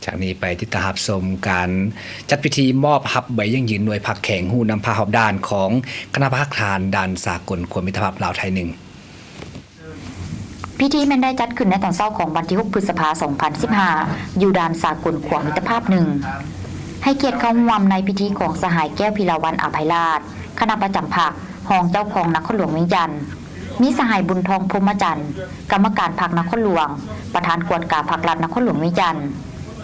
ຈາກນີ້ໄປຕິດຕາມຮັບຊົມການຈັດພິທີມອບຮັບໃບຢັ້ງຢືນໜ່ວຍພັກແຂງຮູ້ນຳພາຮອບດ້ານຂອງຄະນະພັກຮາກຖານດ່ານສາກົນຂົວມິດຕະພາບລາວໄທໜຶ່ງ. ພິທີແມ່ນໄດ້ຈັດຂຶ້ນໃນຕອນເຊົ້າຂອງວັນທີຫົກ ພຶດສະພາ ສອງພັນສິບຫ້າ ຢູ່ດ່ານສາກົນຂົວມິດຕະພາບໜຶ່ງ. ໃຫ້ກຽດເຂົ້າຮ່ວມໃນພິທີຂອງສະຫາຍ ແກ້ວ ພິລາວັນ ອາໄພລາດ ຄະນະປະຈຳພັກ, ຮອງເຈົ້າຄອງນະຄອນຫຼວງວຽງຈັນ, ມີສະຫາຍ ບຸນທອງ ພົມມະຈັນ ກຳມະການພັກນະຄອນຫຼວງ, ປະທານກວດກາພັກລັດນະຄອນຫຼວງວຽງຈັນ,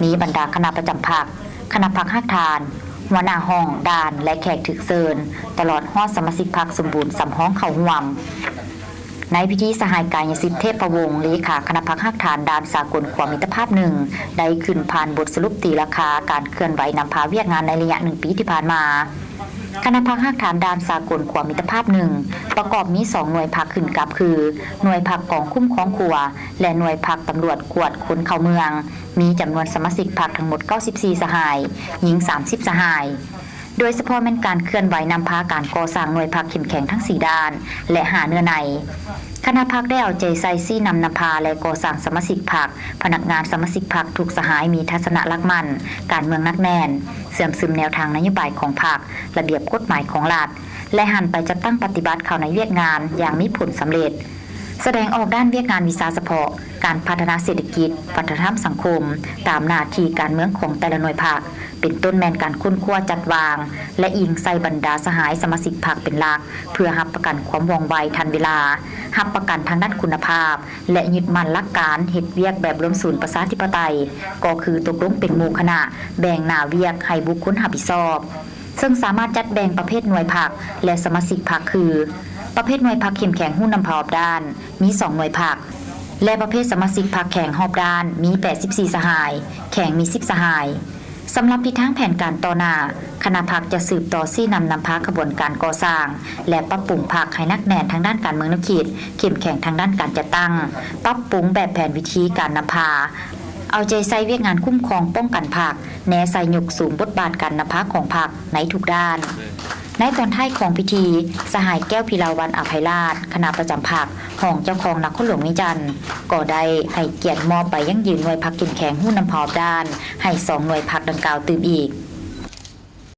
ມີບັນດາຄະນະປະຈຳພັກ, ຄະນະພັກຮາກຖານ, ຫົວໜ້າຫ້ອງ, ດ່ານ ແລະ ແຂກຖືກເຊີນ, ຕະຫຼອດຮອດສະມາຊິກພັກສົມບູນສຳຮອງເຂົ້າຮ່ວມ. ໃນພິທີ, ສະຫາຍ ກາຍຍະສິດ ເທບພະວົງ ເລຂາຄະນະພັກຮາກຖານດ່ານສາກົນຂົວມິດຕະພາບໜຶ່ງ ໄດ້ຂຶ້ນຜ່ານບົດສະຫຼຸບຕີລາຄາການເຄື່ອນໄຫວນຳພາວຽກງານໃນໄລຍະໜຶ່ງປີທີ່ຜ່ານມາ. ຄະນະພັກຮາກຖານດ່ານສາກົນຂົວມິດຕະພາບໜຶ່ງ ປະກອບມີສອງໜ່ວຍພັກຂຶ້ນກັບຄື ໜ່ວຍພັກກອງຄຸ້ມຄອງຂົວ ແລະ ໜ່ວຍພັກຕຳຫຼວດກວດຄົນເຂົ້າເມືອງ, ມີຈຳນວນສະມາຊິກພັກທັງໝົດເກົ້າສິບສີ່ສະຫາຍ, ຍິງສາມສິບສະຫາຍ. ໂດຍສະເພາະແມ່ນການເຄື່ອນໄຫວນຳພາການກໍ່ສ້າງໜ່ວຍພັກເຂັ້ມແຂງທັງສີ່ດ້ານ ແລະ ຫາເນື້ອໃນ. ຄະນະພັກໄດ້ເອົາໃຈໃສ່ຊີ້ນຳນຳພາ ແລະ ກໍ່ສ້າງສະມາຊິກພັກ, ພະນັກງານສະມາຊິກພັກທຸກສະຫາຍມີທັດສະນະຫຼັກໝັ້ນ, ການເມືອງໜັກແໜ້ນ, ເຊື່ອມຊຶມແນວທາງນະໂຍບາຍຂອງພັກ, ລະບຽບກົດໝາຍຂອງລັດ ແລະ ຫັນໄປຈັດຕັ້ງປະຕິບັດເຂົ້າໃນວຽກງານຢ່າງມີຜົນສຳເລັດ. ສະແດງອອກດ້ານວຽກງານວິຊາສະເພາະ, ການພັດທະນາເສດຖະກິດ, ວັດທະນະທຳສັງຄົມ, ຕາມໜ້າທີ່ການເມືອງຂອງແຕ່ລະໜ່ວຍພັກ, ເປັນຕົ້ນແມ່ນການຄົ້ນຄວ້າຈັດວາງ ແລະ ອີງໃສ່ບັນດາສະຫາຍສະມາຊິກພັກເປັນຫຼັກ ເພື່ອຮັບປະກັນຄວາມວ່ອງໄວທັນເວລາ, ຮັບປະກັນທາງດ້ານຄຸນນະພາບ ແລະ ຍຶດໝັ້ນຫຼັກການເຮັດວຽກແບບລວມສູນປະຊາທິປະໄຕ, ກໍຄືຕົກລົງເປັນໝູ່ຄະນະ, ແບ່ງໜ້າວຽກໃຫ້ບຸກຄົນຮັບຜິດຊອບ. ເຊິ່ງສາມາດຈັດແບ່ງປະເພດໜ່ວຍພັກ ແລະ ສະມາຊິກພັກຄື ປະເພດໜ່ວຍພັກເຂັ້ມແຂງຮູ້ນຳພາຮອບດ້ານ ມີສອງໜ່ວຍພັກ ແລະ ປະເພດສະມາຊິກພັກແຂງຮອບດ້ານ ມີແປດສິບສີ່ສະຫາຍ, ແຂງມີສິບສະຫາຍ. ສຳລັບທິດທາງແຜນການຕໍ່ໜ້າ, ຄະນະພັກຈະສືບຕໍ່ຊີ້ນຳນຳພາຂະບວນການກໍ່ສ້າງ ແລະ ປັບປຸງພັກໃຫ້ໜັກແໜ້ນທາງດ້ານການເມືອງແນວຄິດ, ເຂັ້ມແຂງທາງດ້ານການຈັດຕັ້ງ, ປັບປຸງແບບແຜນວິທີການນຳພາ, ເອົາໃຈໃສ່ວຽກງານຄຸ້ມຄອງປ້ອງກັນພັກ, ແນໃສ່ຍົກສູງບົດບາດການນຳພາຂອງພັກໃນທຸກດ້ານ. ໃນຕອນທ້າຍຂອງພິທີ, ສະຫາຍ ແກ້ວ ພິລາວັນ ອາໄພລາດ ຄະນະປະຈຳພັກ, ຮອງເຈົ້າຄອງນະຄອນຫຼວງວຽງຈັນ ກໍໄດ້ໃຫ້ກຽດມອບໃບຢັ້ງຢືນໜ່ວຍພັກເຂັ້ມແຂງຮູ້ນຳພາຮອບດ້ານ ໃຫ້ສອງໜ່ວຍພັກດັ່ງກ່າວຕື່ມອີກ.